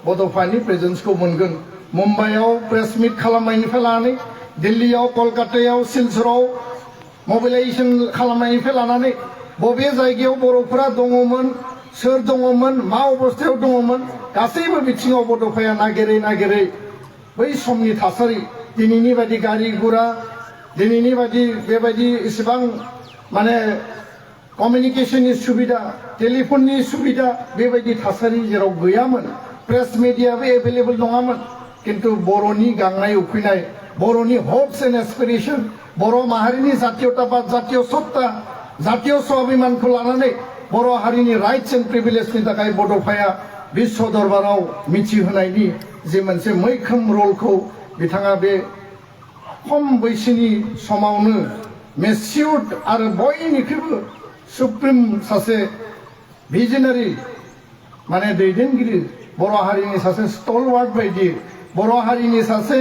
बड'फानि प्रेजेन्सखौ मोनगोन मुम्बाइआव प्रेस मिट खालामनायनिफ्राय लानानै दिल्लीआव कलकातायाव सिलचराव मबिलाइजेसन खालामनायनिफ्राय लानानै बबे जायगायाव बर'फोरा दङमोन सोर दङमोन मा अबस्थायाव दङमोन गासैबो बिथिङाव बड'फाया नागिरै नागिरै बै समनि थासारि दिनैनि बायदि गारि गुरा दिनैनि बायदि बेबायदि इसेबां माने कमिउनिकेशननि सुबिदा टेलिफननि सुबिदा बेबायदि थासारि जेराव गैयामोन प्रेस मिडियाबो एभेलेबल नङामोन किन्तु बर'नि गांनाय उखैनाय बर'नि हप्स एन्ड एसपिरेसन बर' माहारिनि जातीयताबाद जातीय सत्ता जातीय स्वाभिमानखौ लानानै बर' हारिनि राइट्स एन्ड प्रिभिलेजनि थाखाय बड'फाया विश्व दरबाराव मिथिहोनायनि जे मोनसे मैखोम रलखौ बिथाङा बे खम बैसोनि समावनो मेसिउर्ड आरो बयनिख्रुइबो सुप्रिम सासे भिजनारि माने दैदेनगिरि बर' हारिनि सासे स्टलवार्ड बायदि बर' हारिनि सासे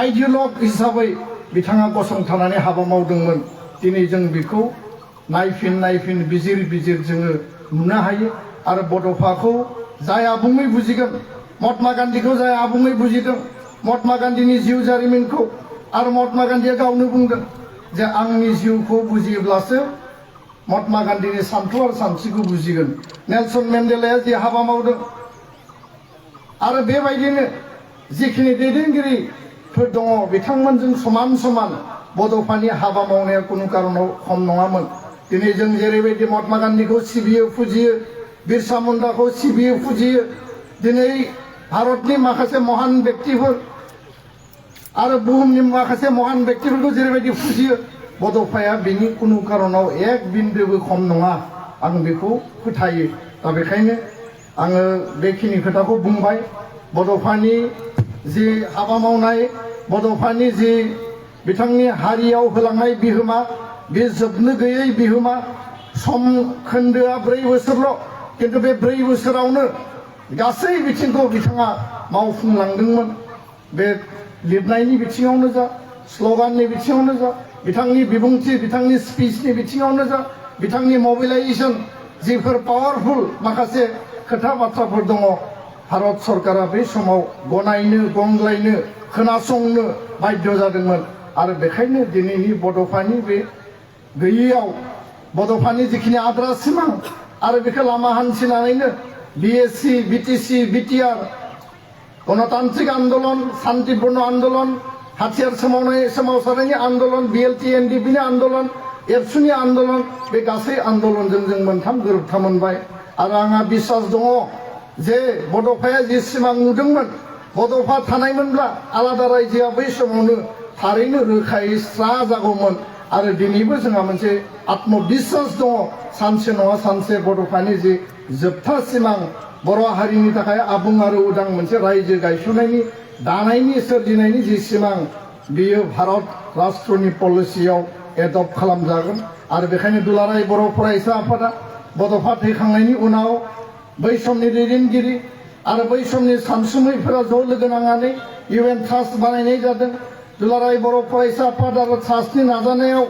आइडियलग हिसाबै बिथाङा गसंथानानै हाबा मावदोंमोन दिनै जों बेखौ नायफिन बिजिर जोङो नुनो हायो आरो बड'फाखौ जाय आबुङै बुजिगोन महात्मा गान्धीखौ जाय आबुङै बुजिदों महात्मा गान्धीनि जिउ जारिमिनखौ आरो महात्मा गान्धीया गावनो बुंदों जे आंनि जिउखौ बुजियोब्लासो महात्मा गान्धीनि सान्थौ आरो सानस्रिखौ बुजिगोन नेलसन मेन्डेलाया जि हाबा मावदों आरो बेबायदिनो जिखिनि दैदेनगिरिफोर दङ बिथांमोनजों समान समान बड'फानि हाबा मावनाया कुनु कारनाव खम नङामोन दिनै जों जेरैबायदि महात्मा गान्धीखौ सिबियो फुजियो बिरसा मुन्डाखौ सिबियो फुजियो दिनै भारतनि माखासे महान व्यक्तिफोर आरो बुहुमनि माखासे महान व्यक्तिफोरखौ जेरैबायदि फुजियो बड'फाया बिनि कुनु कारनाव एक बिन्दोबो खम नङा आं बेखौ फोथायो दा बेखायनो आङो बेखिनि खोथाखौ बुंबाय बड'फानि जि हाबा मावनाय बड'फानि जि बिथांनि हारियाव होलांनाय बिहोमा बे जोबनो गैयै बिहोमा सम खोन्दोआ 4 बोसोरल' किन्तु बे 4 बोसोरावनो गासै बिथिंखौ बिथाङा मावफुंलांदोंमोन बे लिरनायनि बिथिङावनो जा स्ल'गाननि बिथिङावनो जा बिथांनि बिबुंथि बिथांनि स्पिचनि बिथिङावनो जा बिथांनि मबिलाइजेसन जिफोर पावारफुल माखासे खोथा बाथ्राफोर दङ भारत सरकारा बै समाव गनायनो गंग्लायनो खोनासंनो बाध्य जादोंमोन आरो बेखायनो दिनैनि बड'फानि बे गैयैयाव बड'फानि जिखिनि आद्रा सिमां आरो बेखौ लामा हान्थिनानैनो बिएससि बिटिसि बिटिआर गणतान्त्रिक आन्दोलन शान्तिपूर्ण आन्दोलन हाथियार सोमावसारनायनि आन्दोलन बिएलटि एनडिपिनि आन्दोलन एबसुनि आन्दोलन बे गासै आन्दोलनजों जों मोनथाम गोरोबथा मोनबाय आरो आंहा बिश्वास दङ जे बड'फाया जि सिमां नुदोंमोन बड'फा थानायमोनब्ला आलादा रायजोआ बै समावनो थारैनो रोखायै स्रा जागौमोन आरो दिनैबो जोंहा मोनसे आत्मबिश्वास दङ सानसे नङा सानसे बड'फानि जि जोबथा सिमां बर' हारिनि थाखाय आबुं आरो उदां मोनसे रायजो गायसननायनि दानायनि सोरजिनायनि जि सिमां बियो भारत राष्ट्रनि पलिसियाव एडप्ट खालामजागोन आरो बेखायनो दुलाराय बर' फरायसा आफादा बड'फा थैखांनायनि उनाव बै समनि दैदेनगिरि आरो बै समनि सानसुमैफोरा ज' लोगो नांनानै इउएन ट्रास्ट बानायनाय जादों दुलाराय बर' फरायसा आफाद आरो ट्रास्टनि नाजानायाव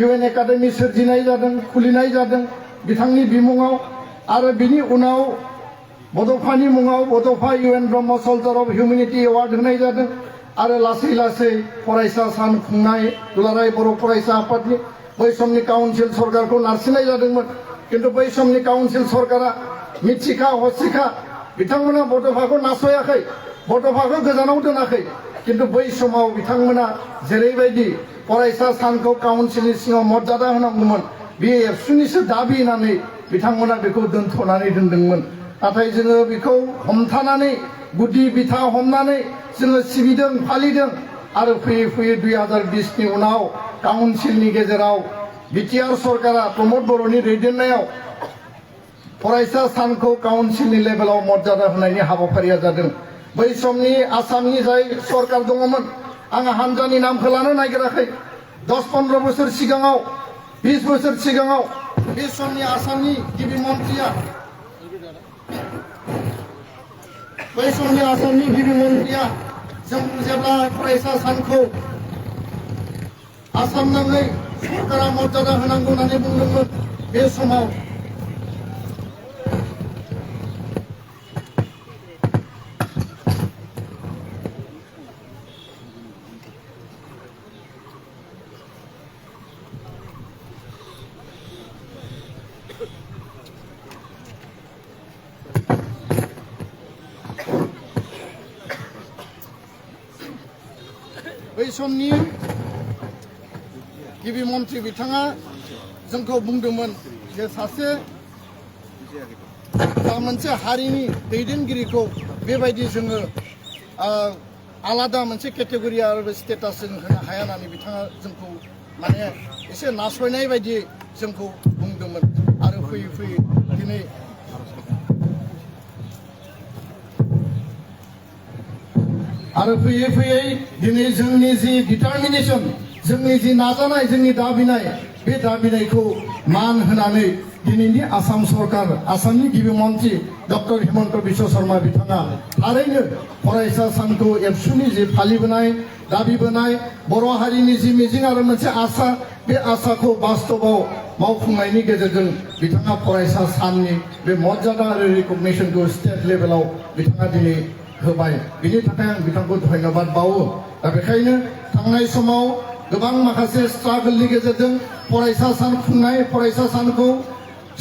इउएन एकाडेमि सोरजिनाय जादों खुलिनाय जादों बिथांनि बिमुङाव आरो बिनि उनाव बड'फानि मुङाव बड'फा इउएन ब्रह्म सल्जार अफ हिउमेनिटि एवार्ड होनाय जादों आरो लासै लासै फरायसा सान खुंनाय दुलाराय बर' फरायसा आफादनि बै समनि काउन्सिल सरकारखौ नारसिननाय जादोंमोन किन्तु बै समनि काउन्सिल सरकारा मिथिखा हसिखा बिथांमोना बड'फाखौ नासयाखै बड'फाखौ गोजानाव दोनाखै किन्तु बै समाव बिथांमोना जेरैबायदि फरायसा सानखौ काउन्सिलनि सिङाव मर्यादा होनांगौमोन बे एबसुनिसो दाबि होनानै बिथांमोना बेखौ दोनथ'नानै दोनदोंमोन नाथाय जोङो बेखौ हमथानानै गुदि बिथा हमनानै जोङो सिबिदों फालिदों आरो फैयै फैयै 2020नि उनाव काउन्सिलनि गेजेराव बिटिआर सरकारा प्रमद बर'नि दैदेननायाव फरायसा सानखौ काउन्सिलनि लेभेलाव मर्यादा होनायनि हाबाफारिया जादों बै समनि आसामनि जाय सरकार दङमोन आं हानजानि नामखौ लानो नागिराखै 10-15 बोसोर सिगाङाव 20 बोसोर सिगाङाव बे समनि आसामनि गिबि मन्थ्रिया बै समनि आसामनि गिबि मन्थ्रिया जों जेब्ला फरायसा सानखौ आसाम नाङै सरकारा मर्यादा होनांगौ होननानै बुंदोंमोन बे समाव बै समनि गिबि मन्थ्रि बिथाङा जोंखौ बुंदोंमोन जे सासे मोनसे हारिनि दैदेनगिरिखौ बेबायदि जोङो आलादा मोनसे केटेगरि आरो स्टेटास जों होनो हाया होननानै बिथाङा जोंखौ माने एसे नासयनाय बायदि जोंखौ बुंदोंमोन आरो फैयै फैयै दिनै दिनै जोंनि जि डिटारमिनेसन जोंनि जि नाजानाय जोंनि दाबिनाय बे दाबिनायखौ मान होनानै दिनैनि आसाम सरकार आसामनि गिबि मन्थ्रि डक्टर हिमन्त बिश्व शर्मा बिथाङा थारैनो फरायसा सानखौ एबसुनि जि फालिबोनाय दाबिबोनाय बर' हारिनि जि मिजिं आरो मोनसे आसा बे आसाखौ बास्तबाव मावफुंनायनि गेजेरजों बिथाङा फरायसा साननि बे मर्यादा आरो रिकगनिसनखौ स्टेट लेभेलाव बिथाङा दिनै होबाय बिनि थाखाय आं बिथांखौ धन्यबाद बावो दा बेखायनो थांनाय समाव गोबां माखासे स्ट्रागलनि गेजेरजों फरायसा सान खुंनाय फरायसा सानखौ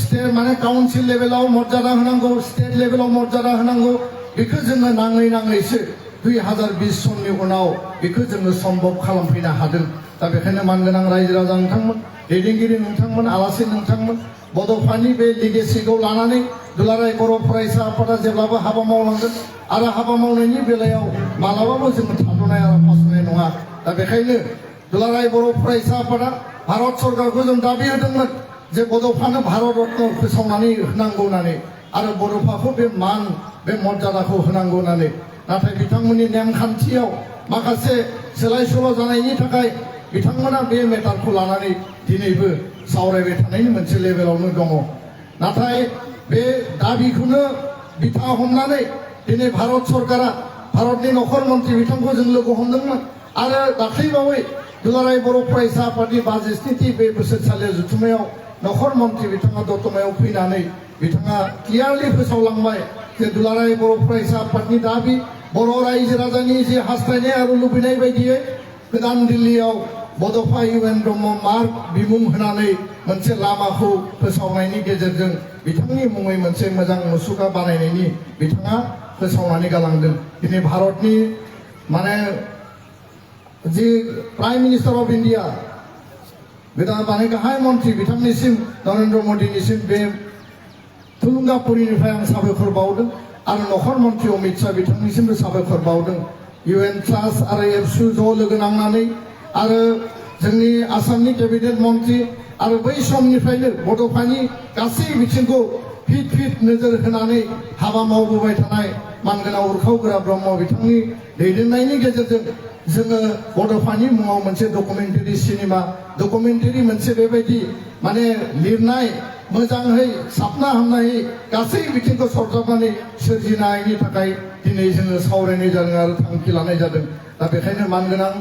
स्टेट माने काउन्सिल लेभेलाव मर्यादा होनांगौ स्टेट लेभेलाव मर्यादा होनांगौ बेखौ जोङो नाङैसो 2020 सननि उनाव बेखौ जोङो सम्भब खालामफैनो हादों दा बेखायनो मानगोनां रायजो राजा नोंथांमोन दैदेनगिरि नोंथांमोन आलासि नोंथांमोन बड'फानि बे लिगेसिखौ लानानै दुलाराय बर' फरायसा आफादा जेब्लाबो हाबा मावलांगोन आरो हाबा मावनायनि बेलायाव मालाबाबो जोङो थाद'नाय आरो फासयनाय नङा दा बेखायनो दुलाराय बर' फरायसा आफादा भारत सरकारखौ जों दाबि होदोंमोन जे बड'फानो भारत रत्न फोसावनानै होनांगौ होननानै आरो बड'फाखौ बे मान बे मर्यादाखौ होनांगौ होननानै नाथाय बिथांमोननि नेमखान्थियाव माखासे सोलाय सोल' जानायनि थाखाय बिथांमोना बे मेटारखौ लानानै दिनैबो सावरायबाय थानायनि मोनसे लेभेलावनो दङ नाथाय बे दाबिखौनो बिथा हमनानै दिनै भारत सरकारा भारतनि नखर मन्थ्रि बिथांखौ जों लोगो हमदोंमोन आरो दाख्लैबावै दुलाराय बर' फरायसा आफादनि 62थि बे बोसोरसालियाव जथुम्मायाव नखर मन्थ्रि बिथाङा दतमायाव फैनानै बिथाङा क्लियारलि फोसावलांबाय जे दुलाराय बर' फरायसा आफादनि दाबि बर' रायजो राजानि जे हास्थायनाय आरो लुबैनाय बायदियै गोदान दिल्लीयाव बड'फा UN ब्रह्म मार्ग बिमुं होनानै मोनसे लामाखौ फोसावनायनि गेजेरजों बिथांनि मुङै मोनसे मोजां मुसुखा बानायनायनि बिथाङा फोसावनानै गालांदों दिनै भारतनि माने जि प्राइम मिनिस्टार अफ इन्डिया गोदान माने गाहाय मन्थ्रि बिथांनिसिम नरेन्द्र मदिनिसिम बे थुलुंगापुरिनिफ्राय आं साबायखर बावदों आरो नखर मन्थ्रि अमित शाह बिथांनिसिमबो साबायखर बावदों UN ट्रास्ट आरो एबसु ज' लोगो नांनानै आरो जोंनि आसामनि केबिनेट मन्थ्रि आरो बै समनिफ्रायनो बड'फानि गासै बिथिंखौ फिट नोजोर होनानै हाबा मावबोबाय थानाय मानगोनां उरखाव ब्रह्म बिथांनि दैदेननायनि गेजेरजों जोङो बड'फानि मुङाव मोनसे डकुमेन्टारि सिनेमा डकुमेन्टारि मोनसे बेबायदि माने लिरनाय मोजाङै साबना हामनायै गासै बिथिंखौ सरजाबनानै सोरजिनायनि थाखाय दिनै जोङो सावरायनाय जादों आरो थांखि लानाय जादों दा बेखायनो मानगोनां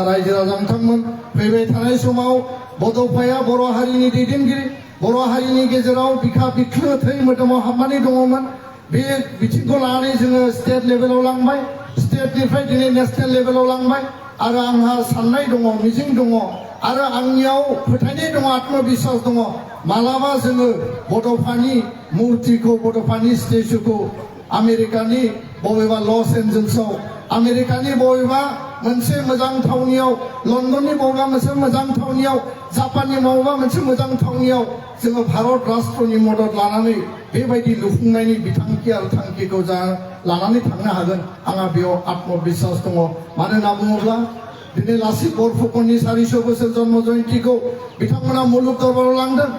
रायजो राजा नोंथांमोन फैबाय थानाय समाव बड'फाया बर' हारिनि दैदेनगिरि बर' हारिनि गेजेराव बिखा बिख्लो थै मोदोमाव हाबनानै दङमोन बे बिथिंखौ लानानै जोङो स्टेट लेभेलाव लांबाय स्टेटनिफ्राय दिनै नेसनेल लेभेलाव लांबाय आरो आंहा साननाय दङ मिजिं दङ आरो आंनियाव फोथायनाय दङ आत्मबिश्वास दङ मालाबा जोङो बड'फानि मुर्तिखौ बड'फानि स्टेचुखौ आमेरिकानि बबेबा लस एन्जेल्सआव आमेरिकानि बबेबा मोनसे मोजां थावनियाव लन्डननि बबेबा मोनसे मोजां थावनियाव जापाननि बबेबा मोनसे मोजां थावनियाव जोङो भारत राष्ट्रनि मदद लानानै बेबायदि लुफुंनायनि बिथांखि आरो थांखिखौ जा लानानै थांनो हागोन आंहा बेयाव आत्मबिश्वास दङ मानो होनना बुङोब्ला दिनै लाचित बरफुकननि 400 बोसोर जन्म जयन्तीखौ बिथांमोना मुलुग दरबाराव लांदों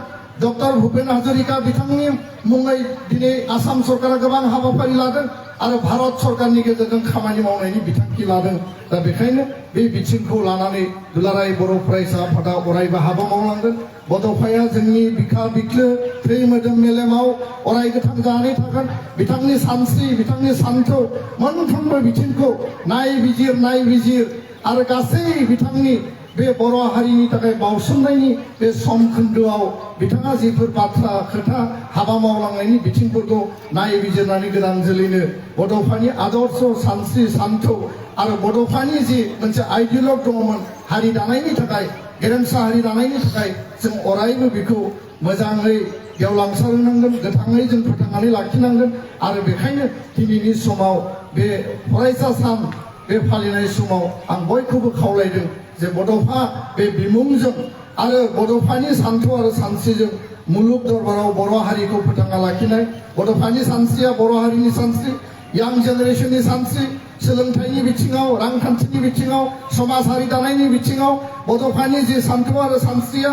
डक्टर भुपेन हाजरिका बिथांनि मुङै दिनै आसाम सरकारा गोबां हाबाफारि लादों आरो भारत सरकारनि गेजेरजों खामानि मावनायनि बिथांखि लादों दा बेखायनो बे बिथिंखौ लानानै दुलाराय बर' फरायसा आफादा अरायबो हाबा मावलांगोन बड'फाया जोंनि बिखा बिख्लो थै मोदोम मेलेमाव अराय गोथां जानानै थागोन बिथांनि सानस्रि बिथांनि सान्थौ मोनफ्रोमबो बिथिंखौ नायबिजिर आरो गासै बिथांनि बे बर' हारिनि थाखाय बावसोमनायनि बे सम खोन्दोआव बिथाङा जिफोर बाथ्रा खोथा हाबा मावलांनायनि बिथिंफोरखौ नायबिजिरनानै गोदान जोलैनो बड'फानि आदर्श सानस्रि सान्थौ आरो बड'फानि जि मोनसे आइडियलग दङमोन हारि दानायनि थाखाय गेरेमसा हारि दानायनि थाखाय जों अरायबो बेखौ मोजाङै गेवलांसार होनांगोन गोथाङै जों फोथांनानै लाखिनांगोन आरो बेखायनो दिनैनि समाव बे फरायसा सान बे फालिनाय समाव आं बयखौबो खावलायदों जे बड'फा बे बिमुंजों आरो बड'फानि सान्थौ आरो सानस्रिजों मुलुग दरबाराव बर' हारिखौ फोथांना लाखिनाय बड'फानि सानस्रिया बर' हारिनि सानस्रि यां जेनेरेशननि सानस्रि सोलोंथाइनि बिथिङाव रांखान्थिनि बिथिङाव समाजारि दानायनि बिथिङाव बड'फानि जे सान्थौ आरो सानस्रिया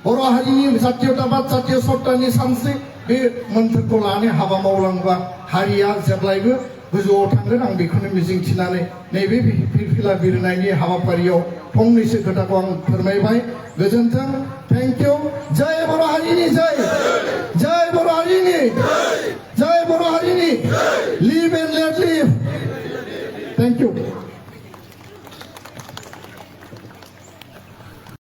बर' हारिनि जातीयताबाद जातीय सत्तानि सानस्रि बे मोन्थोरखौ लानानै हाबा मावलांबा हारिया जेब्लायबो गोजौआव थांगोन आं बेखौनो मिजिंथिनानै नैबे फिरफिला बिरनायनि हाबाफारियाव फंनैसो खोथाखौ आं फोरमायबाय गोजोन्थों थेंक इउ जय बर' हारिनि जय बर' हारिनि जय बर' हारिनि live and let live thank U